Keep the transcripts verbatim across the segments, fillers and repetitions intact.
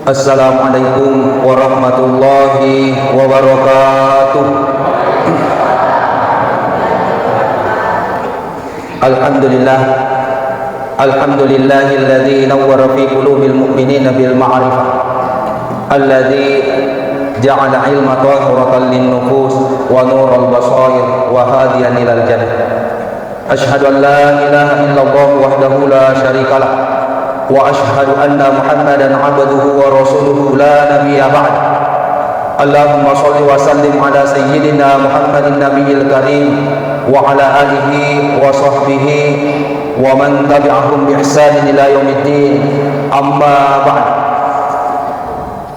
Assalamualaikum warahmatullahi wabarakatuh. Alhamdulillah. Alhamdulillahilladzi nawwara fi qulubil mu'minina bil ma'rifah. Alladzi ja'ala ilma tahiratan lin nufus wa nural basair wa hadiyan ilal jannah. Asyhadu an la ilaha illallah wahdahu la syarikalah, wa asyhadu anna Muhammadan abduhu wa rasuluhu la nabiyya ba'd. Allahumma shalli wa sallim ala sayyidina Muhammadin nabiyil karim wa ala alihi wa sahbihi wa man tabi'ahum bi ihsanin ila yaumiddin. Amma ba'd.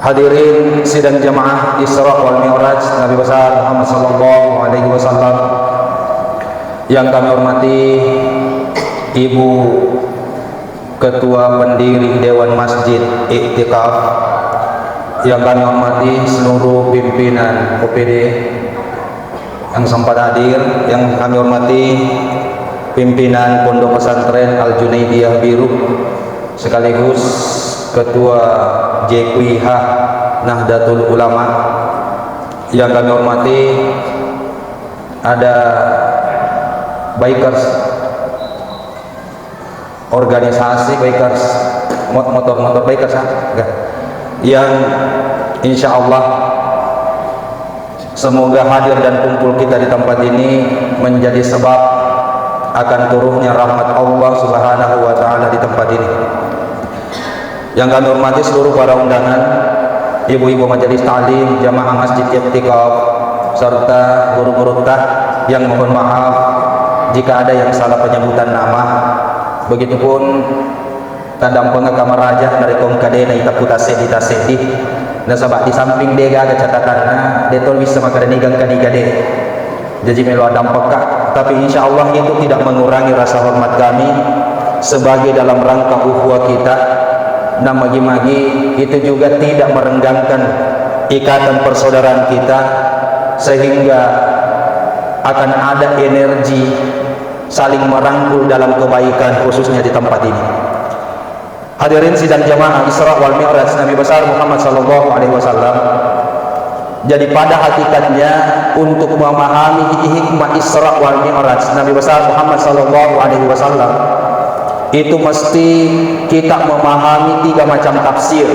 Hadirin sidang jamaah Isra wal Mi'raj Nabi besar Muhammad sallallahu alaihi wasallam. Yang kami hormati Ibu Ketua Pendiri Dewan Masjid Iktikaf, yang kami hormati seluruh pimpinan O P D yang sempat hadir, yang kami hormati pimpinan Pondok Pesantren Al Junaidiyah Biru, sekaligus Ketua J Q I H Nahdlatul Ulama, yang kami hormati, ada bikers, organisasi bikers, mo-, motor-motor bikers, ah, enggak. Yang insya Allah semoga hadir dan kumpul kita di tempat ini menjadi sebab akan turunnya rahmat Allah Subhanahu wa Ta'ala di tempat ini. Yang kami hormati seluruh para undangan, ibu-ibu majelis taklim, jamaah Masjid Iktikaf, serta guru-gurutta yang mohon maaf jika ada yang salah penyebutan nama. Begitupun taddampengeng kamaraja narekko engka de naita putaseddi-taseddi. Nasaba di samping de gaga catatanna, de tol wisseng makkeda niga engka niga de. Jaji melo addampekka, tapi insya Allah itu tidak mengurangi rasa hormat kami sebagai dalam rangka ukhuwah kita, dan magi-magi itu juga tidak merenggangkan ikatan persaudaraan kita, sehingga akan ada energi saling merangkul dalam kebaikan, khususnya di tempat ini. Hadirin sidang jamaah Isra wal Mi'raj Nabi besar Muhammad sallallahu alaihi wasallam. Jadi pada hakikatnya, untuk memahami hikmah Isra wal Mi'raj Nabi besar Muhammad sallallahu alaihi wasallam, itu mesti kita memahami tiga macam tafsir.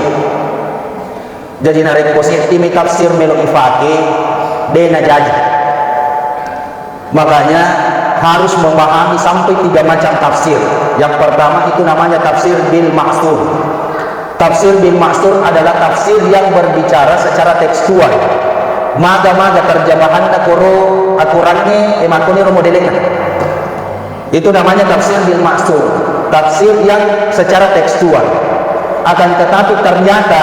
Jadi narekko seddimi tafsir melo ifake, de najaji. Makanya harus memahami sampai tiga macam tafsir. Yang pertama itu namanya tafsir bil ma'sur. Tafsir bil ma'sur adalah tafsir yang berbicara secara tekstual. Maga-maga terjemahanna koro aturangnge, e, makkoniro modelenna. Itu namanya tafsir bil ma'sur, tafsir yang secara tekstual. Akan tetapi ternyata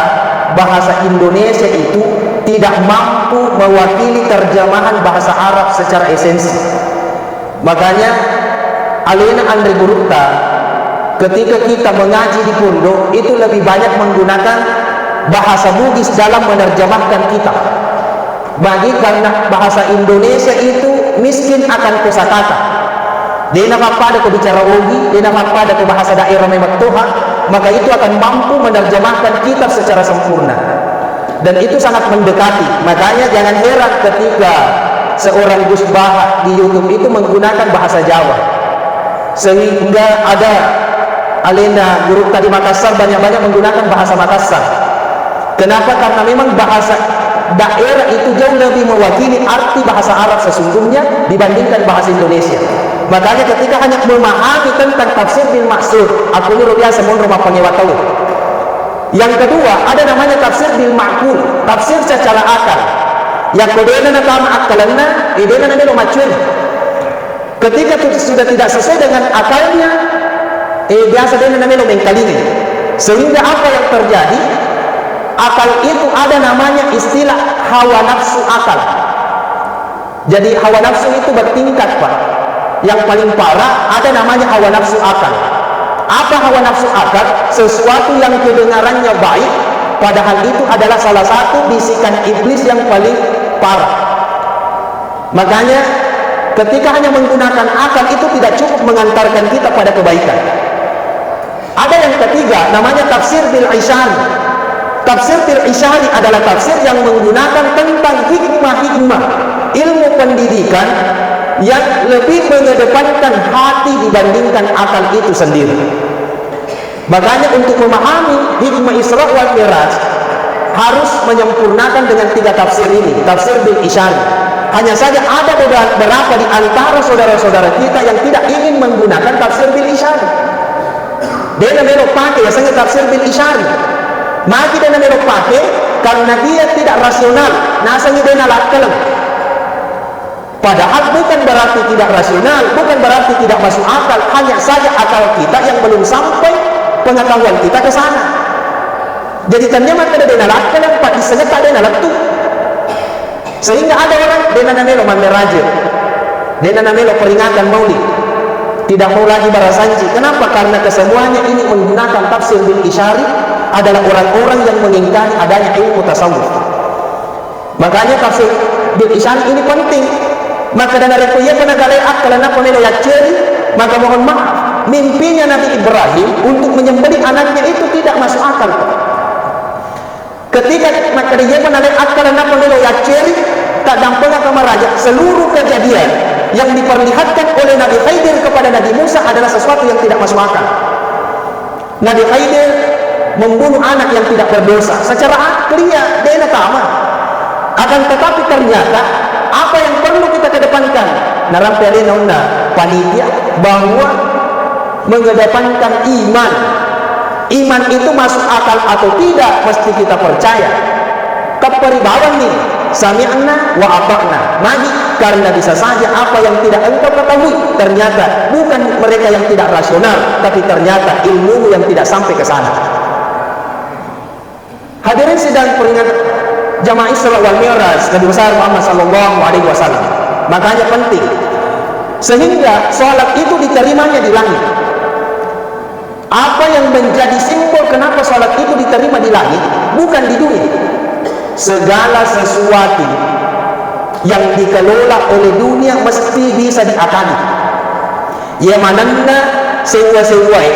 bahasa Indonesia itu tidak mampu mewakili terjemahan bahasa Arab secara esensi. Makanya, alena anre gurutta, ketika kita mengaji di pondok, itu lebih banyak menggunakan bahasa Bugis dalam menerjemahkan kitab. Magi karena bahasa Indonesia itu miskin akan kosakata. De napappada ko bicara Ogi, de napappada ko bahasa daerah memettoha, maka itu akan mampu menerjemahkan kitab secara sempurna. Dan itu sangat mendekati. Makanya jangan heran ketika seorang Gus Baha di YouTube itu menggunakan bahasa Jawa. Sehingga ada alena gurutta di Makassar banyak-banyak menggunakan bahasa Makassar. Kenapa? Karena memang bahasa daerah itu jauh lebih mewakili arti bahasa Arab sesungguhnya dibandingkan bahasa Indonesia. Makanya ketika hanya memahami tentang tafsir bil ma'sur, aku nyuruh biasa monro mappangewa tau. Yang kedua, ada namanya tafsir bil ma'qul, tafsir secara akal. Yakko dena natama akkalenna, e dena namelo maccueng. Ketika itu sudah tidak sesuai dengan akalnya, eh, biasa dena namelo mengkalingai. Sehingga apa yang terjadi? Akal itu ada namanya istilah hawa nafsu akal. Jadi hawa nafsu itu bertingkat, Pak. Yang paling parah ada namanya hawa nafsu akal. Apa hawa nafsu akal? Sesuatu yang kedengarannya baik, padahal itu adalah salah satu bisikan iblis yang paling parah. Makanya, ketika hanya menggunakan akal itu tidak cukup mengantarkan kita pada kebaikan. Ada yang ketiga, namanya tafsir bil isyari. Tafsir bil isyari adalah tafsir yang menggunakan tentang hikmah-hikmah ilmu pendidikan yang lebih mengedepankan hati dibandingkan akal itu sendiri. Makanya, untuk memahami hikmah Isra wal Mi'raj, harus menyempurnakan dengan tiga tafsir ini, tafsir bil isyari. Hanya saja ada beberapa di antara saudara-saudara kita yang tidak ingin menggunakan tafsir bil isyari. Dena melo pake, ya, sanga tafsir bil isyari. Magi dena melo pake? Karena dia tidak rasional, nasengi dena lakkaleng. Padahal bukan berarti tidak rasional, bukan berarti tidak masuk akal, hanya saja akal kita yang belum sampai, pengetahuan kita ke sana. Jadi, tania makkeda dena lakkaleng, paddissengetta dena lettu. Sehingga ada orang dena namelo mammeraje, dena namelo peringatan maulid, tidak mau lagi barasanji. Kenapa? Karena kesemuanya ini menggunakan tafsir bil isyari adalah orang-orang yang mengingkari adanya ilmu tasawuf. Makanya tafsir bil isyari ini penting. Maka dan narekko iya pun agale akal, nappa melo yacceri, maka mohon maaf, mimpinya Nabi Ibrahim untuk menyembelih anaknya itu tidak masuk akal. Ketika makkeda iya pun agale akal, nappa melo yacceri, taddampengaka maraja, seluruh kejadian yang diperlihatkan oleh Nabi Khidir kepada Nabi Musa adalah sesuatu yang tidak masuk akal. Nabi Khidir membunuh anak yang tidak berdosa. Secara akli, ya, dena tama. Akan tetapi, ternyata apa yang perlu kita kedepankan? Narampe alena onna panitia bahwa mengedepankan iman. Iman itu masuk akal atau tidak, mesti kita percaya. Tapperi bawang ni, sami'na wa ata'na. Magi? Karena bisa saja apa yang tidak engkau ketahui, ternyata bukan mereka yang tidak rasional, tapi ternyata ilmumu yang tidak sampai ke sana. Hadirin sidang peringatan jamaah Isra wal Mi'raj Nabi besar Muhammad sallallahu alaihi wasallam. Makanya penting. Sehingga sholat itu diterimanya di langit. Apa yang menjadi simbol kenapa sholat itu diterima di langit, bukan di dunia. Segala sesuatu yang dikelola oleh dunia mesti bisa diakali. Iya manenna sewwa-sewwae,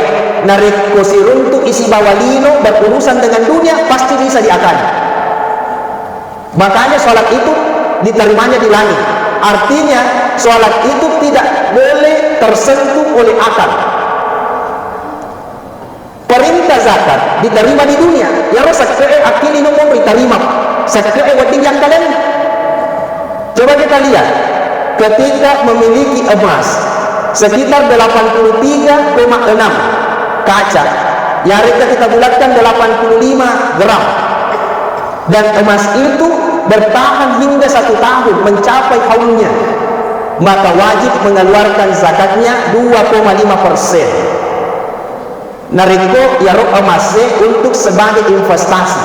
narekko siruntu'i sibawa lino berurusan dengan dunia, pasti bisa diakali. Makanya sholat itu diterimanya di langit. Artinya, sholat itu tidak boleh tersentuh oleh akal. Perintah zakat diterima di dunia. Iyaro sekke'e akkilinung monro diterima. Sekke'e wedding yakkalengngi. Coba kita lihat, ketika memiliki emas sekitar delapan puluh tiga koma enam kaca, yarekka kita bulatkan delapan puluh lima gram, dan emas itu bertahan hingga satu tahun mencapai haulnya, maka wajib mengeluarkan zakatnya dua koma lima persen. Narekko iyaro emasse untuk sebagai investasi,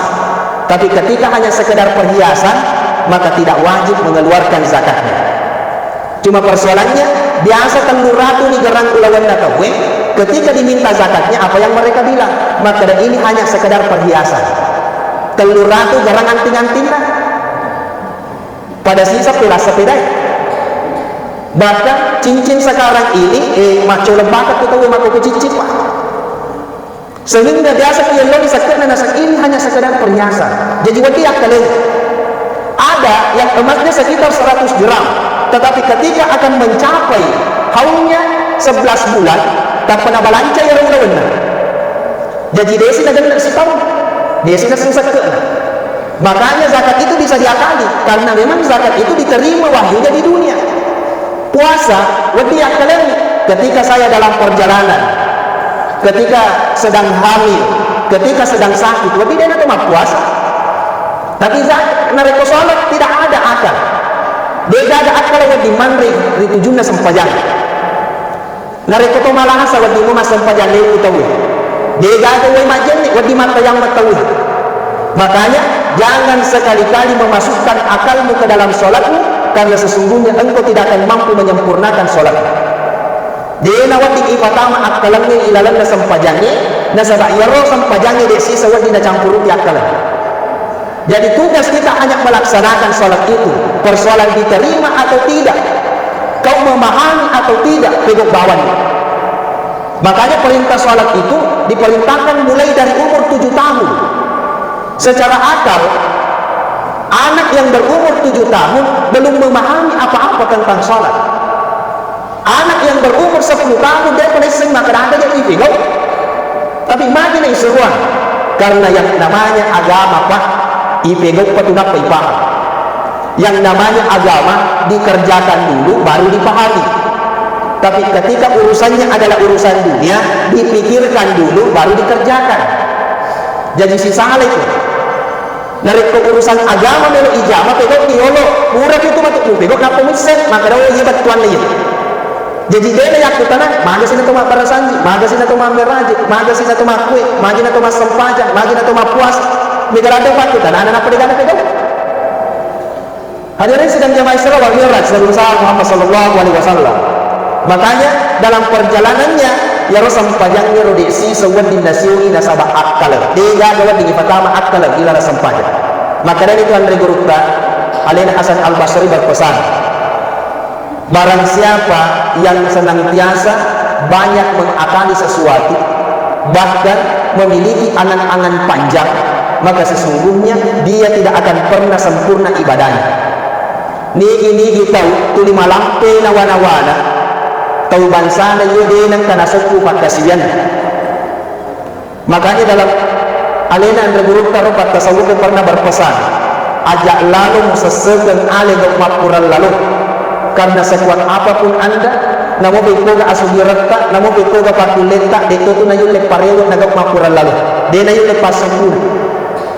tapi ketika hanya sekedar perhiasan, maka tidak wajib mengeluarkan zakatnya. Cuma persoalannya, biasa tellu ratu ni gerang ulawenna tauwe, ketika diminta zakatnya, apa yang mereka bilang? Makkeda, "Ini hanya sekedar perhiasan." Tellu ratu gerang anting-antingna. Pada sisa pela sepedae. Bahkan cincin sekarang ini, eh, maccolong baka tu tauwe makkoko cincin, Pak. Sehingga biasa ku yelloni sekke'na naseng ini hanya sekedar perhiasan. Jadi wedding yakkalengngi. Ada yang emasnya sekitar seratus gram, tetapi ketika akan mencapai haulnya sebelas bulan, tappa nabalanca iyaro ulawenna. Jaji, desi nagenne sitaung, desi naseng sekke'na. Makanya zakat itu bisa diakali, karena memang zakat itu diterima wahyunya di dunia. Puasa, wedding yakkalengngi ketika saya dalam perjalanan, ketika sedang hamil, ketika sedang sakit, wedding dena to mappuasa. Tapi zakat, narekko sholat, tidak ada akal. Degaga akal wedding manre ri tujunna sempajang. Narekko to malasa wedding mu massempajang lewu tauwe. Degaga uwai majjenne wedding mattayang mattauwe. Makanya, jangan sekali-kali memasukkan akalmu ke dalam sholatmu, karena sesungguhnya engkau tidak akan mampu menyempurnakan sholatmu. Dena wedding ipatama akkalengnge ilalenna sempajangnge, nasaba iyaro sempajangnge de sisa wedding nacampuruki akkaleng. Jadi, tugas kita hanya melaksanakan sholat itu. Persoalan diterima atau tidak, kau memahami atau tidak, pegau bawang. Makanya, perintah sholat itu diperintahkan mulai dari umur tujuh tahun. Secara akal, anak yang berumur tujuh tahun belum memahami apa-apa tentang sholat. Anak yang berumur sepuluh tahun, dia pernah sering makan ada dia ipegau. Tapi magi na isuruhan? Karena yang namanya agama, Pak, ipegau pa tu nappa ipaham. Yang namanya agama dikerjakan dulu, baru dipahami. Tapi ketika urusannya adalah urusan dunia, dipikirkan dulu, baru dikerjakan. Jadi sisala itu. Narekko urusan agama melo ijama, pegau ki yolo. Pura ki tu matu pegau, nappa misseng, maka dawa iya battuanna iya. Jadi dena yakkutana, maga sina to mabbarasanji, maga sina to mammeraje, maga sina to makkue, maga na to massempajang, maga na to mappuasa. Mega ladde pakkutana, nappa degana pegau. Hadirin sidang jamaah Isra wal Mi'raj, Nabi besar Muhammad sallallahu alaihi wasallam. Makanya dalam perjalanannya, iyaro sempajangngero de' siseng wedding nasiu'i nasaba akkaleng. De'gaga wedding ipatama akkaleng ilalang sempajang. Makkedani tu anre gurutta, alena Hasan Al Basri berpesan, barang siapa yang senantiasa banyak mengakali sesuatu, bahkan memiliki angan-angan panjang, maka sesungguhnya dia tidak akan pernah sempurna ibadahnya. Nigi-nigi tau tuli malampe nawa-nawana, tau bangsana iya de' nengka nasokku pakkasiwianna. Makanya dalam alena anre gurutta ro pattasawuf pernah berpesan, aja' lalo musessekeng ale gau' mappurallalo. Karena sekuat apapun Anda, namo pekkoga asugiretta, namo pekkoga pakkulletta, de' to tu nayulle parewe' na gau' mappurallalo. De' nayulle passampuna.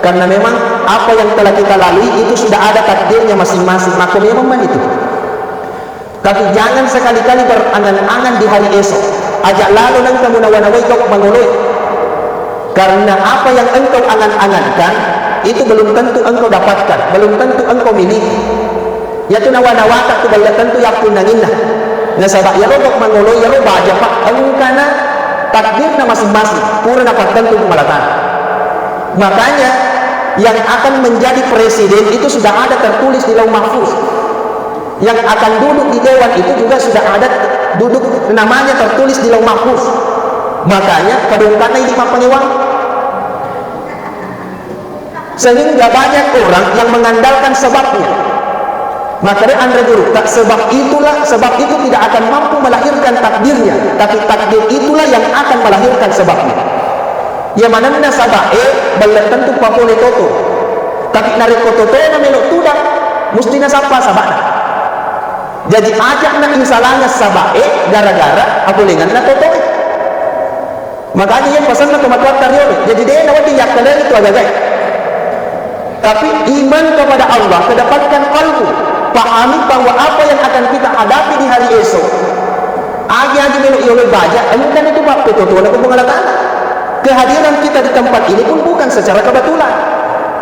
Karena memang apa yang telah kita lalui itu sudah ada takdirnya masing-masing. Maka memang manitu. Tapi jangan sekali-kali berangan-angan di hari esok. Aja' lalo nengka munawa-nawai gau' mangoloi. Karena apa yang engkau angan-angankan, itu belum tentu engkau dapatkan, belum tentu engkau miliki. Iyatu nawa-nawata tu belle tentu yappunnanginna. Nasaba' iyaro gau' mangoloi, iyaro baja, Pak, engkana takdirna masing-masing, pura napattentu Puang Allah Ta'ala. Makanya, yang akan menjadi presiden itu sudah ada tertulis di Lauh Mahfuz. Yang akan duduk di dewan itu juga sudah ada duduk, namanya tertulis di Lauh Mahfuz. Makanya, padongkanna idi' mappangewang. Sehingga banyak orang yang mengandalkan sebabnya. Maka dia anre gurutta, sebab itulah, sebab itu tidak akan mampu melahirkan takdirnya, tapi takdir itulah yang akan melahirkan sebabnya. Iya manenna saba'e, belle tentu papole toto. Tapi narekko totona melo tudang, musti nasappa saba'na. Jaji, aja'na isalangeng saba'e gara-gara apolengenna totoe. Makanya iya pasenna tomatoatta riolo. Jadi, de' nawedding yakkalengi tu agagae. Tapi iman kepada Allah, kedepankan kalbu. Pahami bahwa apa yang akan kita hadapi di hari esok, agi-agi melo yoloi baja, engkana tu mappetotona ko Puang Allah Ta'ala. Kehadiran kita di tempat ini pun bukan secara kebetulan.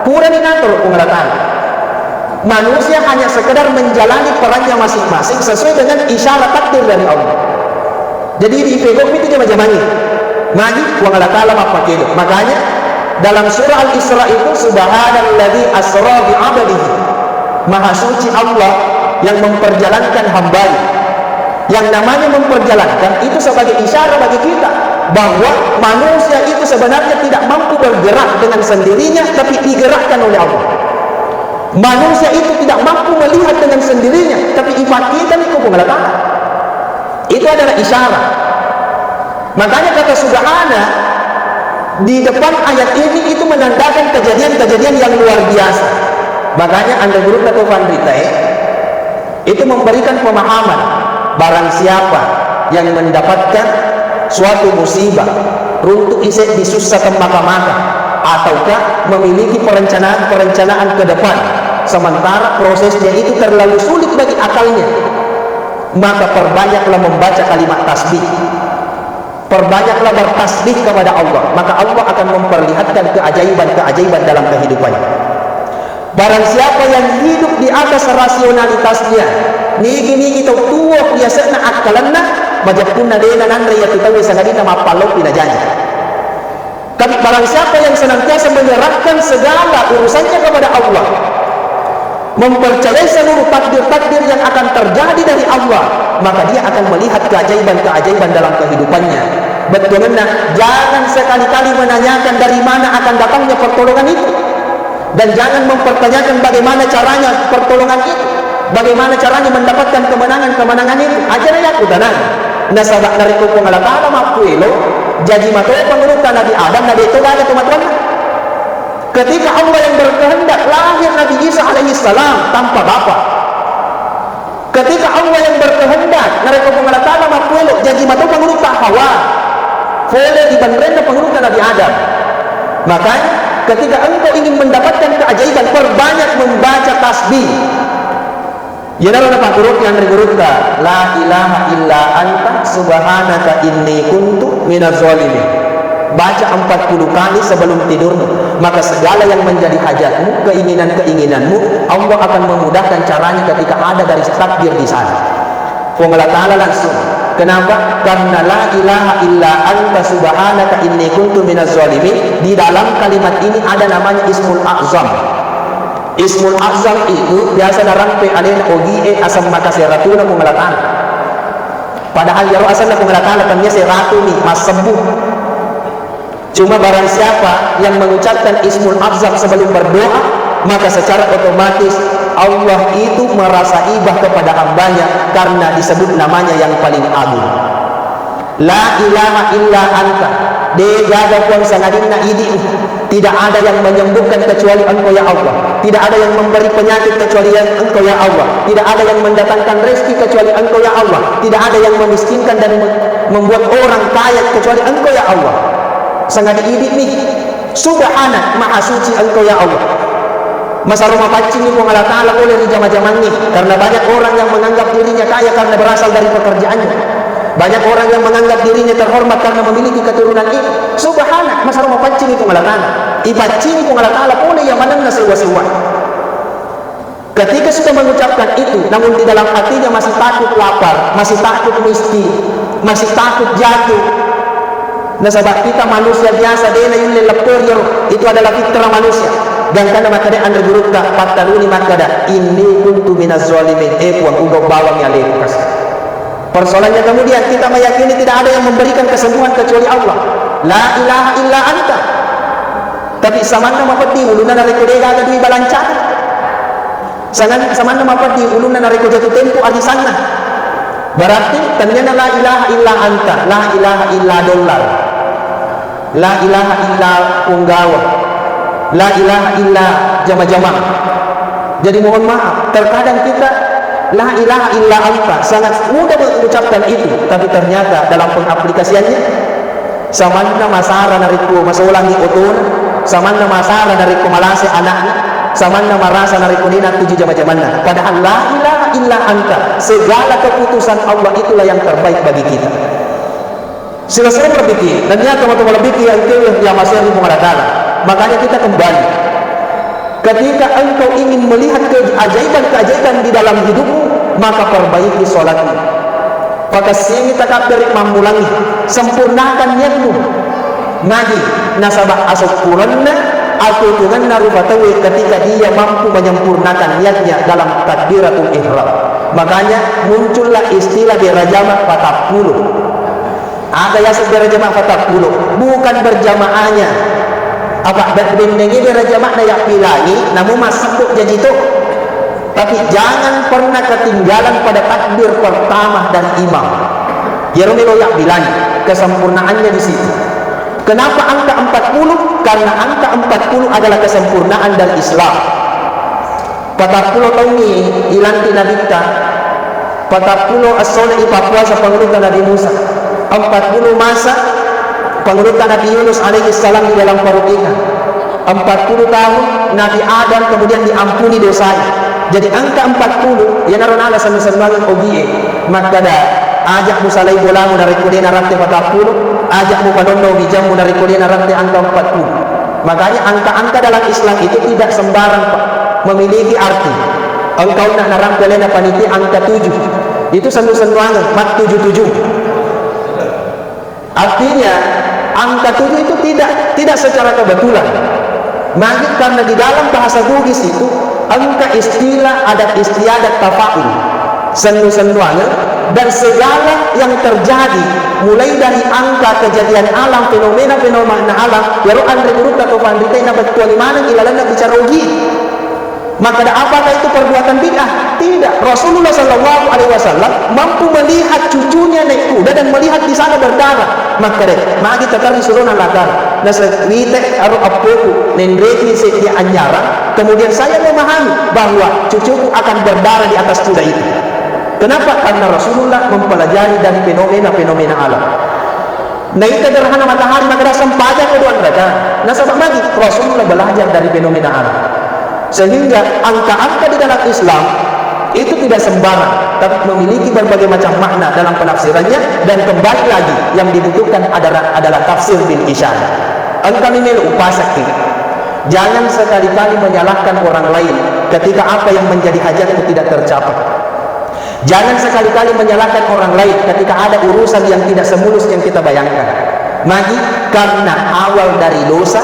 Purani natoro Puang Allah Ta'ala. Manusia hanya sekedar menjalani perannya masing-masing sesuai dengan isyarat takdir dari Allah. Jadi, ipegau'mi tu jama-jamangnge. Magi Puang Allah Ta'ala mappakedo. Makanya, dalam surah Al-Isra itu, "Subhanalladzi asra bi 'abdihi." Maha suci Allah yang memperjalankan hambanya. Yang namanya memperjalankan itu sebagai isyarat bagi kita bahwa manusia itu sebenarnya tidak mampu bergerak dengan sendirinya, tapi digerakkan oleh Allah. Manusia itu tidak mampu melihat dengan sendirinya, tapi ipakkitani ko Puang Allah Ta'ala. Itu adalah isyarat. Makanya kata subhana di depan ayat ini itu menandakan kejadian-kejadian yang luar biasa. Makanya anre gurutta to panritae itu memberikan pemahaman, barang siapa yang mendapatkan suatu musibah, runtu'i seddi sussa temmaka-maka, ataukah memiliki perencanaan-perencanaan ke depan, sementara prosesnya itu terlalu sulit bagi akalnya, maka perbanyaklah membaca kalimat tasbih. Perbanyaklah bertasbih kepada Allah, maka Allah akan memperlihatkan keajaiban-keajaiban dalam kehidupannya. Barang siapa yang hidup di atas rasionalitasnya, nigi-nigi tau tuo biasana akkalenna, majeppunna dena nanre iyatu tauwe sangadinna mappaloppi najaji. Tapi barang siapa yang senantiasa menyerahkan segala urusannya kepada Allah, mempercayai seluruh takdir-takdir yang akan terjadi dari Allah, maka dia akan melihat keajaiban-keajaiban dalam kehidupannya. Bettuanna, jangan sekali-kali menanyakan dari mana akan datangnya pertolongan itu. Dan jangan mempertanyakan bagaimana caranya pertolongan itu, bagaimana caranya mendapatkan kemenangan-kemenangan itu. Aja' na yakkutanang. Nasaba' narekko Puang Allah Ta'ala mappuelo, jaji mato pangulutta Nabi Adam, na de' to gaga tomatoanna. Ketika Allah yang berkehendak lahir Nabi Isa alaihi salam tanpa bapak. Ketika Allah yang berkehendak, narekko Puang Allah Ta'ala mappuelo, jaji mato pangulutta Hawa. Pole ri banrenna pangulutta Nabi Adam. Makanya, ketika engkau ingin mendapatkan keajaiban, perbanyak membaca tasbih. Iyanaro napagguruki anre gurutta, "La ilaha illa anta subhanaka inni kuntu minaz zalimin." Baca empat puluh kali sebelum tidurmu, maka segala yang menjadi hajatmu, keinginan-keinginanmu, Allah akan memudahkan caranya ketika ada garis takdir di sana. Puang Allah Ta'ala langsung. Kenapa? Karena la ilaha illa anta subhanaka inni kuntu minaz zalimin. Di dalam kalimat ini ada namanya ismul a'zam. Ismul a'zam itu biasa narampe alena ogie aseng maka seratuna Puang Allah Ta'ala. Padahal iyaro asenna Puang Allah Ta'ala tania seratuni massebbu. Cuma barang siapa yang mengucapkan ismul a'zam sebelum berdoa, maka secara otomatis Allah itu merasa iba kepada hambanya karena disebut namanya yang paling agung. La ilaha illa anta, de' gaga puang sangadinna idi'mu. Tidak ada yang menyembuhkan kecuali Engkau, ya Allah. Tidak ada yang memberi penyakit kecuali yang Engkau, ya Allah. Tidak ada yang mendatangkan rezeki kecuali Engkau, ya Allah. Tidak ada yang memiskinkan dan me-, membuat orang kaya kecuali Engkau, ya Allah. Sangadi idi'mi. Subhanak, maha suci Engkau, ya Allah. Masaro mapaccingi Puang Allah Ta'ala pole ri jama-jamangnge, karena banyak orang yang menganggap dirinya kaya karena berasal dari pekerjaannya. Banyak orang yang menganggap dirinya terhormat karena memiliki keturunan ini. Subhanak, masaro mapaccingi Puang Allah Ta'ala. Ipaccingi Puang Allah Ta'ala pole iya manenna sewwa-sewwa. Ketika sudah mengucapkan itu, namun di dalam hatinya masih takut lapar, masih takut miskin, masih takut jatuh. Nasaba kita manusia biasa, de' nayulle lepperi iyaro. Itu adalah fitrah manusia. Gangkanna makkeda anre gurutta, pattaluni makkeda, "Inni kuntu minaz zalimin." Eh, Puang, ugauk bawang aleku kas. Persoalannya kemudian kita meyakini tidak ada yang memberikan kesembuhan kecuali Allah. La ilaha illa anta. Tapi samanna mapeddi ulunna narekko de' gaga dui balancana. Sangan-, samanna mapeddi ulunna narekko jatuh tempo arisanna. Berarti taniana la ilaha illa anta, la ilaha illa dollar, la ilaha illa punggawa, la ilaha illa jama-jamang. Jadi mohon maaf, terkadang kita la ilaha illa anta sangat mudah mengucapkan itu, tapi ternyata dalam pengaplikasiannya samanna masara narekko masolangi otona, samanna masara narekko malase anakna, samanna marasa narekko de' nattuju jama-jamanna. Padahal la ilaha illa anta, segala keputusan Allah itulah yang terbaik bagi kita. Silessureng malebbiki, nennia tomatoa malebbiki yang engkae riamasei ri Puang Allah Ta'ala. Makanya kita kembali. Ketika engkau ingin melihat keajaiban-keajaiban di dalam hidupmu, maka perbaiki sholatmu. Pakessingi takabbere' mammulangi, sempurnakan niatmu. Magi, nasaba asempurana atuo-tuongenna rupa tauwe ketika dia mampu menyempurnakan niatnya dalam takbiratul ihram. Makanya muncullah istilah berajama patappulo. Aga yaseng berjamaah patappulo? Bukan berjamaahnya. Apa be-, bennengnge berjamaahna yappilangi, namu massebbu jaji to. Tapi jangan pernah ketinggalan pada takbir pertama dan imam. Iyaro melo yappilangi, kesempurnaannya di situ. Kenapa angka empat puluh? Karena angka empat puluh adalah kesempurnaan dari Islam. Patappulo taungngi ilanti Nabitta, patappulo essona ipappuasa Pangulutta Nabi Musa, empat puluh masa Pangulutta Nabi Yunus alaihi salam di dalam perut ikan, empat puluh tahun Nabi Adam kemudian diampuni dosanya. Jadi angka empat puluh, iyanaro nala sennu-sennuangeng ogie. Makkada, aja' musalai bolamu narekko de' naratte patappulo, aja' mupanonno bijammu narekko de' naratte angka empat puluh. Makanya angka-angka dalam Islam itu tidak sembarang, Pak, memiliki arti. Engka onna narampe alena panitia angka tujuh. Itu sennu-sennuangeng, mattuju-tuju. Artinya, angka tujuh itu tidak, tidak secara kebetulan. Magi karena di dalam bahasa Bugis itu, engka istilah adat istiadat tafaul. Sennu-sennuangeng, Dan segala yang terjadi, mulai dari angka kejadian alam, fenomena-fenomena alam, iyaro anre gurutta to fanrita nabettuangi maneng ilalenna bicara ogi. Makkeda, apakah itu perbuatan bid'ah? Tidak. Rasulullah sallallahu alaihi wasallam mampu melihat cucunya naik kuda dan melihat di sana berdarah. Makkeda, magi taterri surona lakar. Nasawite aro appoku nenreki seddi anjarang, kemudian saya memahami bahwa cucuku akan berdarah di atas kuda itu. Kenapa? Karena Rasulullah mempelajari dari fenomena-fenomena alam. Naita gerhana matahari makkeda sempajang ko dua rakaat. Nasaba magi? Rasulullah belajar dari fenomena alam. Sehingga angka-angka di dalam Islam itu tidak sembarang, tapi memiliki berbagai macam makna dalam penafsirannya, dan kembali lagi yang dibutuhkan adalah, adalah tafsir bil isyarah. Engka memelo upasakki. Jangan sekali-kali menyalahkan orang lain ketika apa yang menjadi hajatmu tidak tercapai. Jangan sekali-kali menyalahkan orang lain ketika ada urusan yang tidak semulus yang kita bayangkan. Magi? Karena awal dari dosa,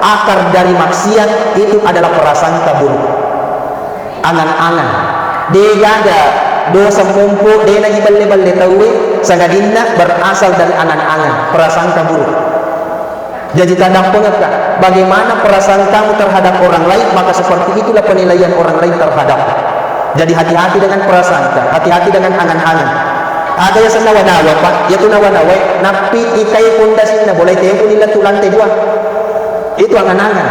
akar dari maksiat itu adalah prasangka buruk. Angan-angan. Degaga dosa mompo, dena ibelle-belle tauwe, sangadinna berasal dari angan-angan, prasangka buruk. Jadi, tadampengekka, bagaimana perasaan kamu terhadap orang lain, maka seperti itulah penilaian orang lain terhadap. Jadi, hati-hati dengan prasangka, hati-hati dengan angan-angan. Aga yaseng nawa-nawa, Pak, yatu nawa-nawa, nappi ikai fondasinna, boleh tebu lila tu lantai dua. Itu angan-angan.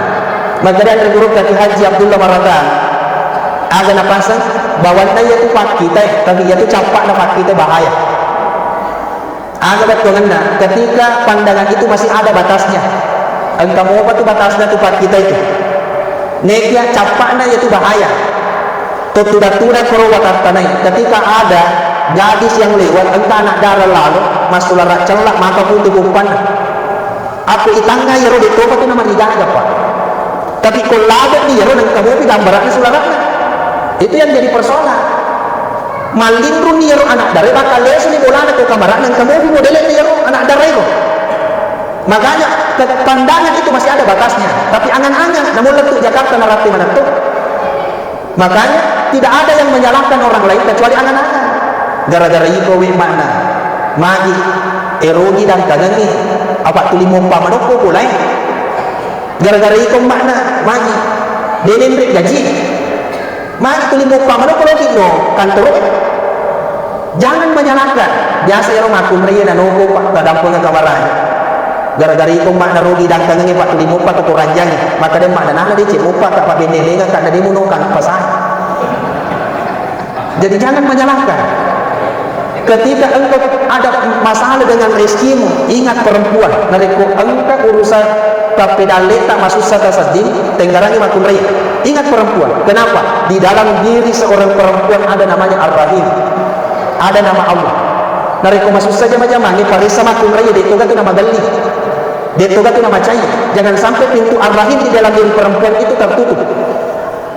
Makkeda anre gurutta Ki Haji Abdullah Maratan, aga napasang, bawanna yatu pakkita, tapi yatu cappa'na pakkita bahaya. Aga bettuangenna, ketika pandangan itu masih ada batasnya. Engka mopa tu batasna tu pakkita itu. Nekia cappa'na yatu bahaya. Tuttuda-tuda koro watattanai. Ketika ada gadis yang lewat, engka anak dara lalo, massulara cella, maka putu kuppanna. Aku itangnga iyaro de topa tu namarigaga, Pak. Tapi ko labe'ni iyaro nengka mopi gambara'na sulara'na. Itu yang jadi persoalan. Mallinrunni iyaro anak dara, bakal lesuni bolana ko kamara'na, engka mopi modele'na iyaro anak dara ero. Makanya, ke-, pandangan itu masih ada batasnya. Tapi angan-angan, namun lettu Jakarta narapi manetto. Makanya, tidak ada yang menyalahkan orang lain kecuali angan-angan. Gara-gara iko we makna, magi, erogi dan kangengi, apa tuli mompa manokko pulai. Gara-gara iko makna, magi, denenre gaji. Magi tuli mompa manokko loki no kantoro. Jangan menyalahkan. Biasa ero makkunrai nanoko, Pak, tadampengeng kamara'e. Gara-gara iko makna rogi dangkangengnge, Pak, tuli moppa ko koranjangnge. Maka de makna nana deceng moppa, tak, Pak, bennelengeng, karena de muno kan pasai. Jadi jangan menyalahkan. Ketika engkau ada masalah dengan rezekimu, ingat perempuan. Narekko engka urusan kappedalleta masussa tasedding, tenggarangi makkunrai. Ingat perempuan. Kenapa? Di dalam diri seorang perempuan ada namanya Ar-Rahim. Ada nama Allah. Narekko masussa jama-jamangnge, paressa makkunrai, de toga tu namagelli. De toga tu namacai. Jangan sampai pintu Ar-Rahim di dalam diri perempuan itu tertutup.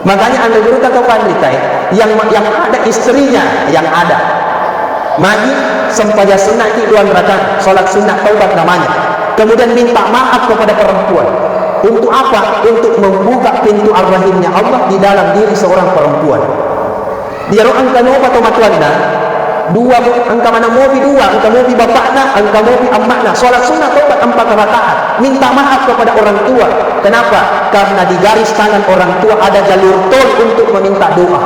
Makanya anre gurutta tau panritae, yang, yang ada istrinya, yang ada. Magi sempajang sunnah ki dua rakaat, salat sunnah taubat namanya. Kemudian minta maaf kepada perempuan. Untuk apa? Untuk membuka pintu ar-rahimnya Allah di dalam diri seorang perempuan. Iyaro engka nopa tomatoanna, dua mo-, engka maneng mopi dua, engka mopi bapakna, engka mopi amma'na. Salat sunnah taubat empat rakaat. Minta maaf kepada orang tua. Kenapa? Karena di garis tangan orang tua ada jalur tol untuk meminta doa.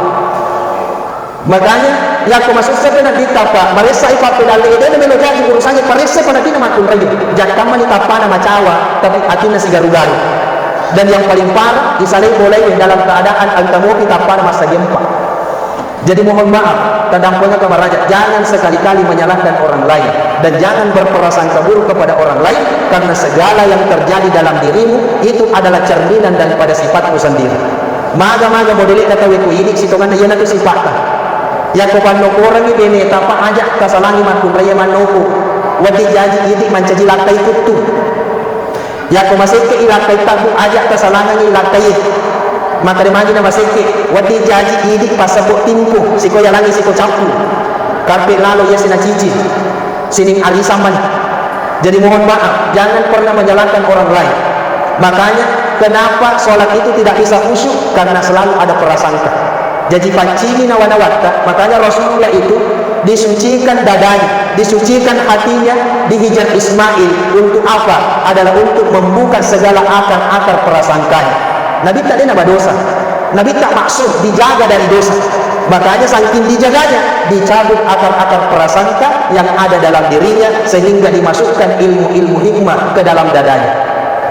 Makanya, yakko masussa nabitta, Pak, maressai pappedalle, de namelo jaji urusannya, paressai pa nabitta makkunrai. Jakkammani tappana macawa, tapi atinna sigaru-garu. Dan yang paling parah, isalai bolai dalam keadaan engka mopi tappana massajempa. Jadi mohon maaf, tadampengeng kamaraja, jangan sekali-kali menyalahkan orang lain dan jangan berprasangka buruk kepada orang lain, karena segala yang terjadi dalam dirimu itu adalah cerminan daripada sifatmu sendiri. Maga-maga modele'na tauwe ku idi sitonganna, iyanatu sifatta. Yakko pannokorengngi beneta, Pak, aja tasalangi makkunrai mannoko. Wedding jaji idi mancaji lakkai kuttu. Yakko masekke i lakkai tabbu, aja tasalangengngi lakkai. Makkeda magi na masekke, wedding jaji idi passebbo timpu, siko yalangi siko cappu. Karpe lalo iya sinacici. Sining arisan mani. Jadi mohon maaf, jangan pernah menyalahkan orang lain. Makanya, kenapa sholat itu tidak bisa khusyuk? Karena selalu ada prasangka. Jadi paccini nawa-nawatta, makanya Rasulullah itu Disucikan dadanya, disucikan hatinya di Hijr Ismail. Untuk apa? Adalah untuk membuka segala akar-akar prasangkanya. Nabitta de' nabadosa. Nabitta maksum, dijaga dari dosa. Makanya saking dijaganya, dicabut akar-akar prasangka yang ada dalam dirinya sehingga dimasukkan ilmu-ilmu hikmah ke dalam dadanya.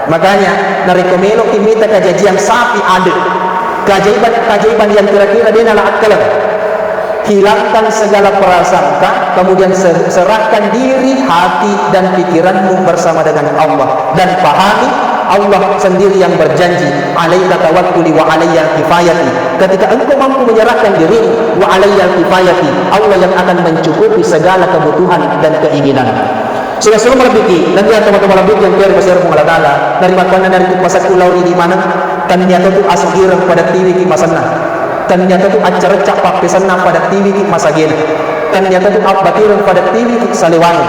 Makanya, narekko meloki mita kajajiang sapi ade', keajaiban-keajaiban yang kira-kira de' nala akkaleng, hilangkan segala prasangka, kemudian se-, serahkan diri, hati, dan pikiranmu bersama dengan Allah. Dan pahami, Allah sendiri yang berjanji, "Alaika tawakkuli wa alayya kifayati." Ketika engkau mampu menyerahkan dirimu, "Wa alayya kifayati," Allah yang akan mencukupi segala kebutuhan dan keinginan. Sila-sila malebbiki, nennia tomatoa malebbiki yang kere masero Puang Allah Ta'ala, narimakkuannanaritu pasakku lao ri idi maneng, tennia totu asugireng pada tiwiki masenna, tennia totu accarecca pappesenna pada tiwiki masagena, tennia totu abbatireng pada tiwiki salewange.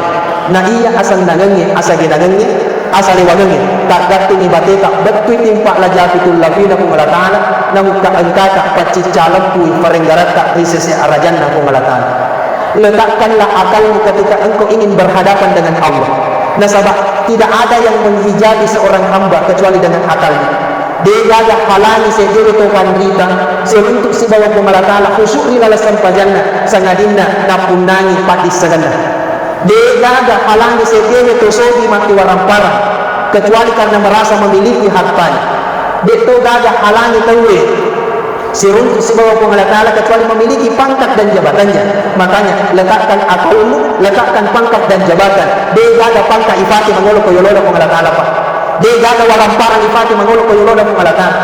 Na iya asennangengnge, asagenangengnge, asalewangengnge, taggattungi bateta bettui timpa lajapi tullapina Puang Allah Ta'ala, namukka engkata paccicca leppui parenggaratta ri sese arajanna Puang Allah Ta'ala. Letakkanlah akalmu ketika engkau ingin berhadapan dengan Allah. Nasaba, tidak ada yang menghijabi seorang hamba kecuali dengan akalnya. Degaga halangi seddena to panrita siruntu sibawa Puang Allah Ta'ala khusyuk ri laleng sempajanna, sangadinna nappunnangi paddissengenna. Degaga halangi seddena to sogi matti waramparang kecuali karena merasa memiliki hartanya. De' to gaga halangi tauwe siruntu sibawa Puang Allah Ta'ala kecuali memiliki pangkat dan jabatannya. Makanya, letakkan akalmu, letakkan pangkat dan jabatan. Degaga pangkat ifake mangolo ko yolona Puang Allah Ta'ala, Pak. Degaga waramparang ifake mangolo ko yolona Puang Allah Ta'ala.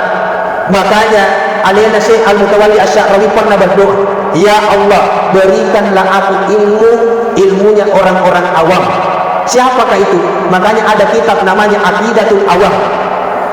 Makanya, alena Syekh Al-Mutawalli Asy-Sya'rawi pernah berdoa, "Ya Allah, berikanlah aku ilmu, ilmunya orang-orang awam." Siapakah itu? Makanya ada kitab namanya Aqidatul Awam.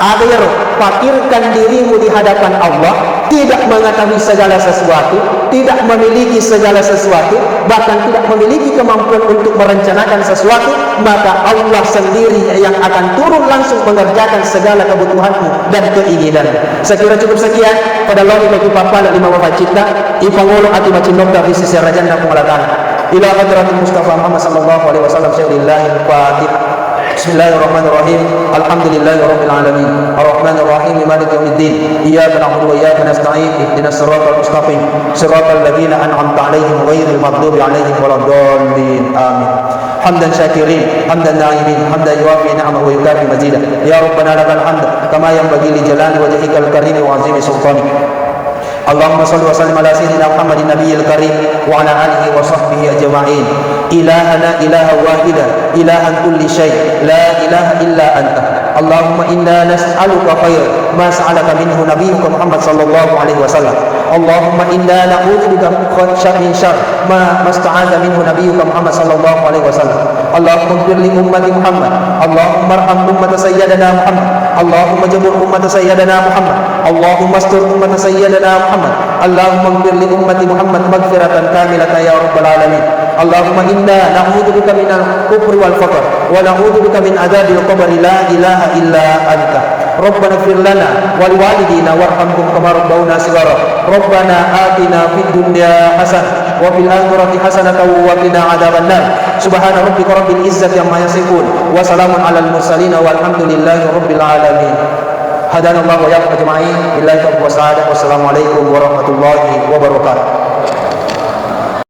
Aga iyaro, fakirkan dirimu di hadapan Allah, tidak mengetahui segala sesuatu, tidak memiliki segala sesuatu, bahkan tidak memiliki kemampuan untuk merencanakan sesuatu, maka Allah sendiri yang akan turun langsung mengerjakan segala kebutuhanmu dan keinginanmu. Sekira cukup sekian, pada lori bagi papa lima bapak cinta, ipangolo ati macinnokka ri sisi rajanna Puang Allah Ta'ala. Ila hadratil Mustafa Muhammad sallallahu alaihi wasallam, syai'illahil Fatihah. بسم الله الرحمن الرحيم. الحمد لله رب العالمين. الرحمن الرحيم. مالك يوم الدين. إياك نعبد وإياك نستعين. اهدنا الصراط المستقيم. صراط الذين أنعمت عليهم غير المغضوب عليهم ولا الضالين. آمين. حمدا شاكرين، حمدا ناعمين، حمدا يوافي نعمه ويكافئ مزيده. يا ربنا لك الحمد كما ينبغي لجلال وجهك الكريم وعظيم سلطانك. اللهم صل وسلم على سيدنا محمد النبي الكريم وعلى آله وصحبه أجمعين. إلهنا إله واحدا، إله كل شيء، لا إله إلا أنت. اللهم إنا نسألك خير ما سألك منه نبيك محمد صلى الله عليه وسلم. اللهم إنا نعوذ بك من شر، من شر ما، ما استعاذ منه نبيك محمد صلى الله عليه وسلم. اللهم اغفر لأمة محمد. اللهم ارحم أمة سيدنا محمد. اللهم اجبر أمة سيدنا محمد. اللهم استر أمة سيدنا محمد. اللهم اغفر لأمة محمد مغفرة كاملة يا رب العالمين. اللهم إنا نعوذ بك من الكفر والفقر، ونعوذ بك من عذاب القبر، لا إله إلا أنت. ربنا اغفر لنا ولوالدينا وارحمهم كما ربونا صغارا. ربنا آتنا في الدنيا حسنة وفي الآخرة حسنة وقنا عذاب النار. سبحان ربك رب العزة عما يصفون، وسلام على المرسلين، والحمد لله رب العالمين. هدانا الله وإياكم أجمعين. بالله التوفيق والسعادة. والسلام عليكم ورحمة الله وبركاته.